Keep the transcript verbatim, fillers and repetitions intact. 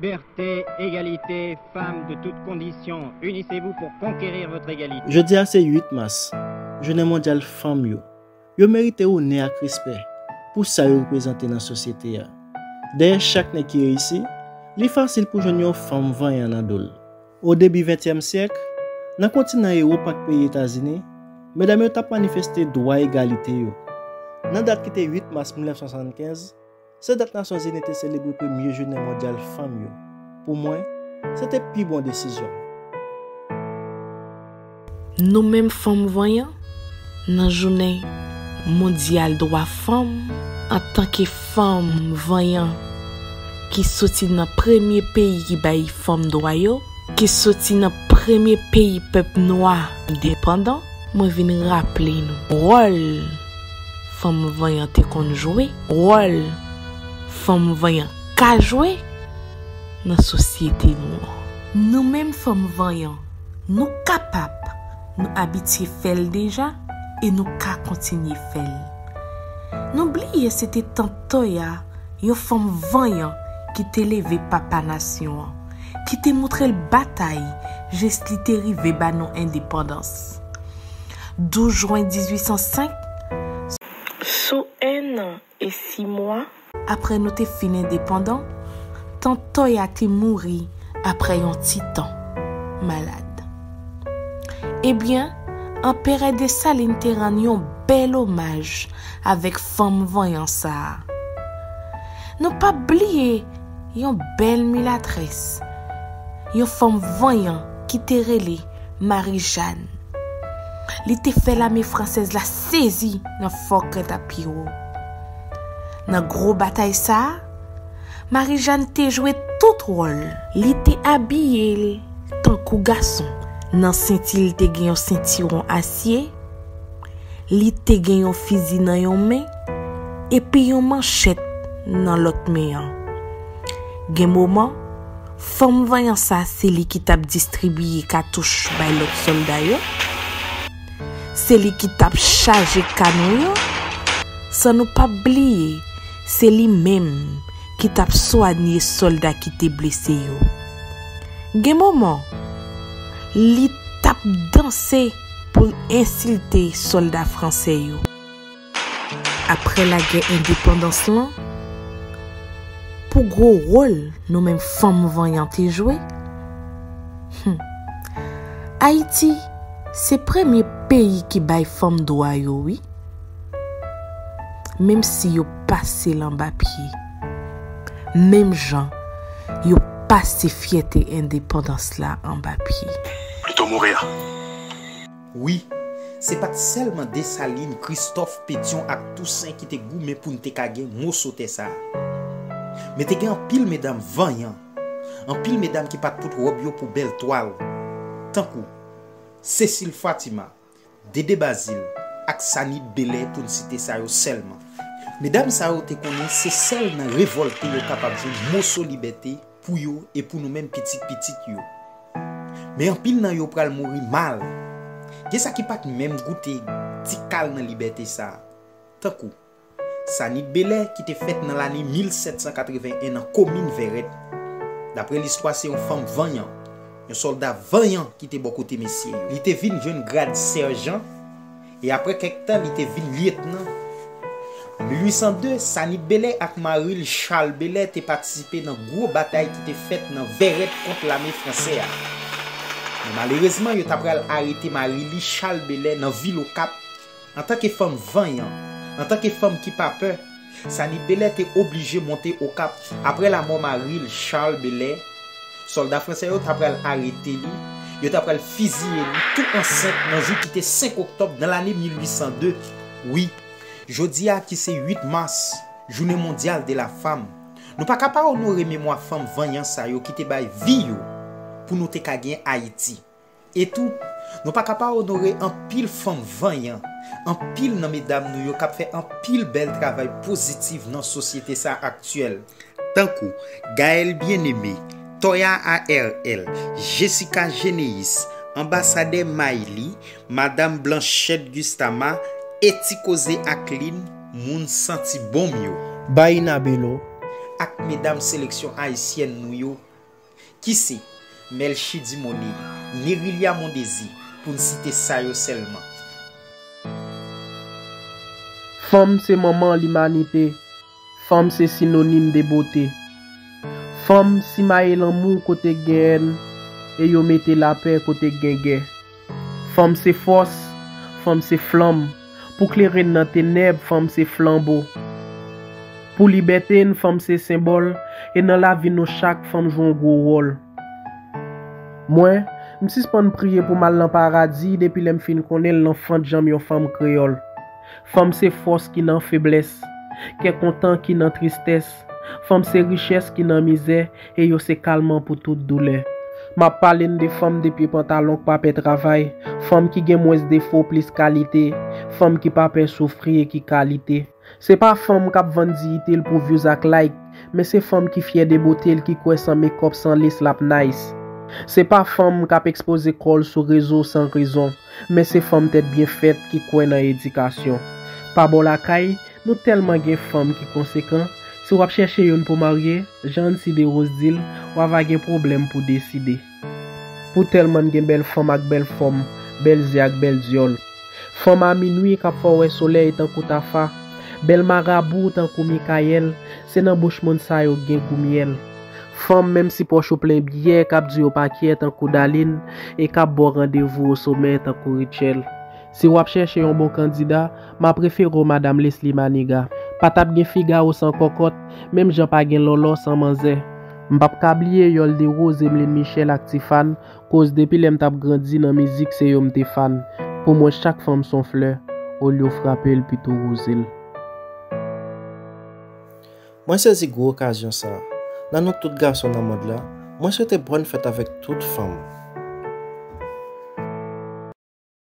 Liberté, égalité, femmes de toutes conditions, unissez-vous pour conquérir votre égalité. Jodi a se uit mas, jounen mondyal fanm yo. Yo merite onè ak respè pou sa yo reprezante nan sosyete a. Dèyè chak nèg ki reyisi, li fasil pou jwenn yon fanm vanyan nan do l. O debi ventyèm syèk, nan kontinan Ewòp ak peyi Etazini, medam yo t ap manifeste dwa egalite yo. Nan dat ki te uit mas mil nèf san swasannkenz, se dat Nasyonzini te selebre premye jounen mondyal fanm yo. Pou mwen, se te pi bon desizyon. Nou menm fanm vanyan, nan jounen mondyal dwa fanm, antanke fanm vanyan ki soti nan premye peyi ki bay fanm dwa yo, ki soti nan premye peyi pèp nwa endepandan, mwen vin raple nou wòl fanm vanyan te konn jwe, wòl fanm vanyan ka jwe nan sosyete nou an. Nou menm fanm vanyan, nou kapab, nou abitye fè l deja e nou ka kontinye fè l. Nou bliye se te Tant Toya, yon fanm vanyan ki te leve papa nasyon an, ki te montre l batay jis li te rive ba nou endepandans. Douz jwen dizuit san senk, sou en an e sis mwa, apre nou te fin endepandan, Tant Toya te mouri apre yon ti tan malad. Ebyen, Anperè Desalin te rann yon bèl omaj avèk fanm vanyan sa a. Nou p ap bliye yon bèl milatrès, yon fanm vanyan ki te rele Mari Jàn. Li te fè lame fransèz la sezi nan Fò Krentapyewo. Nan gwo batay sa a, Mari Jàn te jwe tout wòl. Li te abiye l tankou gason. Nan senti l te gen yon sentiwon asye. Li te gen yon fizi nan yon men epi yon manchèt nan lòt men an. Gen moman, fanm vanyan sa se li ki t ap distribiye katouch bay lòt sòlda yo. Se li ki t ap chaje kanon yo. San nou p ap bliye, se li menm ki t ap swanye sòlda ki te blese yo. Gen moman, li t ap danse pou l ensilte sòlda fransè yo. Apre lagè endepandans lan, pou gwo wòl nou menm fanm vanyan te jwe, hmm, Ayiti se premye peyi ki bay fanm dwa yo, wi. Menm si yo pase l anba pye, menm jan yo pase fyète endepandans la anba pye. Plito Morea. Wi, se pa t sèlman Desalin, Kristòf, Petyon ak Tousen ki te goumen pou n te ka gen moso tè sa a. Men te gen anpil medam vanyan, anpil medam ki pa t pote wòb yo pou bèl twal, tankou Sesil Fatima, Dede Bazil ak Sanit Belè, pou n site sa yo sèlman. Medam sa yo te konnen se sèl nan revòlte yo kapab jwenn moso libète pou yo e pou nou menm pitit pitit yo. Men anpil nan yo pral mouri mal. Gen sa ki pa t menm goute ti kal nan libète sa a. Tankou Sanit Belè ki te fèt nan lane mil sèt san katreven en nan komin Vèrèt. Dapre listwa, se yon fanm vanyan, yon sòlda vanyan ki te bò kote mesye yo. Li te vin jwenn grad sèjan e apre kèk tan, li te vin lyetnan. An mil uit san de, Sanit Belè ak mari l, Chal Belè, te patisipe nan gwo batay ki te fèt nan Vèrèt kont lame fransè a. Men malerezman, yo ta pral arete mari li, Chal Belè, nan vil Okap. Antanke fanm vanyan, antanke fanm ki pa pè, Sanit Belè te oblije monte Okap. Apre lanmò mari l, Chal Belè, sòlda fransè yo ta pral arete li, yo ta pral fiziye li tou ansent nan jou ki te senk oktòb nan lane mil uit san de. Wi, jodi a ki se uit mas, Journée Mondiale de la Femme, nou pa ka pa onore memwa fanm vanyan sa yo ki te bay vi yo pou nou te ka gen Ayiti. E tou, nou pa ka pa onore anpil fanm vanyan, anpil nan medam nou yo k ap fè anpil bèl travay pozitif nan sosyete sa aktyèl, tankou Gaëlle Bien-Aimé, Toya A R L, Jessica Généus, Anbasadè Mayli, Madam Blanchette Gustama, Eti Koze Aklin, Moun Santi Bonm yo, Baïna Bello, ak medam seleksyon ayisyèn nou yo, Ki se Melchie Dumolay, Nerilia Mondésir, pou n site sa yo sèlman. Fanm se manman limanite. Fanm se sinonim de bote. Fanm simaye lanmou kote gen èn, e yo mete lapè kote gen gè. Fanm se fòs, fanm se flanm. Pou klere n nan tenèb, fanm se flanbo. Pou libète n, fanm se senbòl, e nan lavi nou chak, fanm jwe yon gwo wòl. Mwen, m sispann priye pou m al nan paradi depi lè m fin konnen l nan fannjanm yon fanm kreyòl. Fanm se fòs ki nan feblès, kè kontan ki nan tristès. Fanm se richès ki nan mizè, e yo se kalman pou tout doulè. M ap pale n de fanm de pye pantalon k pa pè travay, fanm ki gen mwens defo plis kalite, fanm ki pa pè soufri e ki kalite. Se pa fanm k ap vann diyite l pou views ak like, men se fanm ki fyè de bote l, ki kwè san mekòp, san lace l ap nice. Se pa fanm k ap ekspoze kò l sou rezo san rezon, men se fanm tèt byen fèt ki kwè nan edikasyon. Pa bò lakay, nou tèlman gen fanm ki konsekan, si w ap chèche youn pou marye, jan Ancy Derose di l, w ava gen pwoblèm pou deside. Pou tèlman n gen bèl fanm ak bèl fòm, bèl zyè ak bèl dyòl. Fanm a minwi k ap fè w wè solèy tankou Tafa. Bèl marabou tankou Mikayèl, se nan bouch moun sa yo k gen gou myèl. Fanm, menm si pòch ou plen byè, k ap di yo pa kyè tankou Dalin, e k ap ba w randevou osomè tankou Rutshelle. Si w ap chèche yon bon kandida, m ap refere w Madam Leslie Manigat. Pa t ap gen Figaro san kòkòt, menm jan pa gen Lòlò san manzè. M p ap ka bliye Yòl Derose, Emeline Michel ak Tifane, koz depi lè m t ap grandi nan mizik, se yo m te fan. Pou mwen, chak fanm s on flè, olye w frape l, pito woze l. Mwen sezi gwo okazyon sa a. Nan non tout gason nan mond la, mwen swete bòn fèt avèk tout fanm.